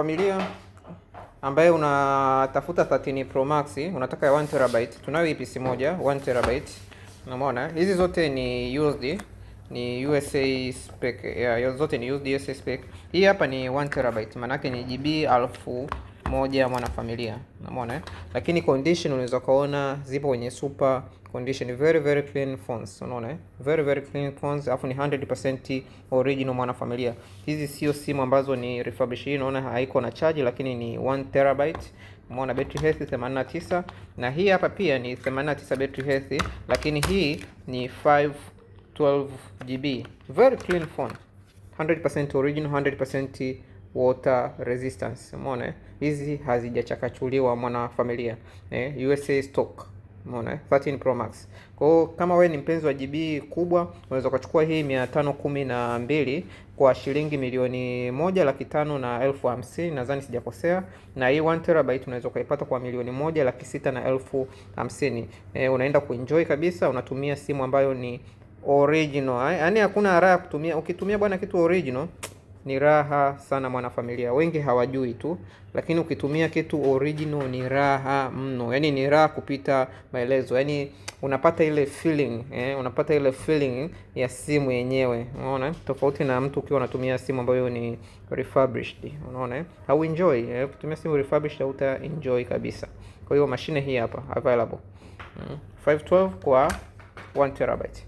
Familia ambaye unatafuta 13 Pro Max, unataka ya 1 terabyte, tunayo hii PC moja 1 terabyte. Unaona hizi zote ni used, ni USA spec. Yeah, zote ni used USA spec. Hii hapa ni 1 terabyte, maana yake ni GB 1000, mwanafamilia. Unaona, eh? Lakini condition unaweza kuona zipo kwenye super condition, very very clean phones. Unaona, eh? Very very clean phones, alafu ni 100% original, mwanafamilia. Hizi sio simu ambazo ni refurbished. Hii unaona haiko na charge, lakini ni 1 terabyte. Umeona battery health 89, na hii hapa pia ni 89 battery health, lakini hii ni 512 GB. Very clean phone. 100% original, 100% water resistance. Umeona hizi hazijachakachuliwa, mwana familia, eh, USA stock. Umeona 13 Pro Max. Kwa hiyo kama wewe ni mpenzi wa GB kubwa, unaweza ukachukua hii 512 kwa shilingi 1,550,000, nadhani sijakosea. Na hii 1 terabyte unaweza ukaipata kwa 1,650,000. Eh, unaenda kuenjoy kabisa, unatumia simu ambayo ni original. Yaani hakuna raha kutumia, ukitumia bwana kitu original ni raha sana, mwanafamilia. Wengi hawajui tu, lakini ukitumia kitu original ni raha mno, yaani ni raha kupita maelezo, yaani unapata ile feeling, eh, unapata ile feeling ya simu yenyewe, unaona, tofauti na mtu ukiwa unatumia simu ambayo ni refurbished, unaona, hau enjoy, eh, ukitumia simu refurbished hauta enjoy kabisa. Kwa hiyo mashine hii hapa available, 512 kwa 1 terabyte.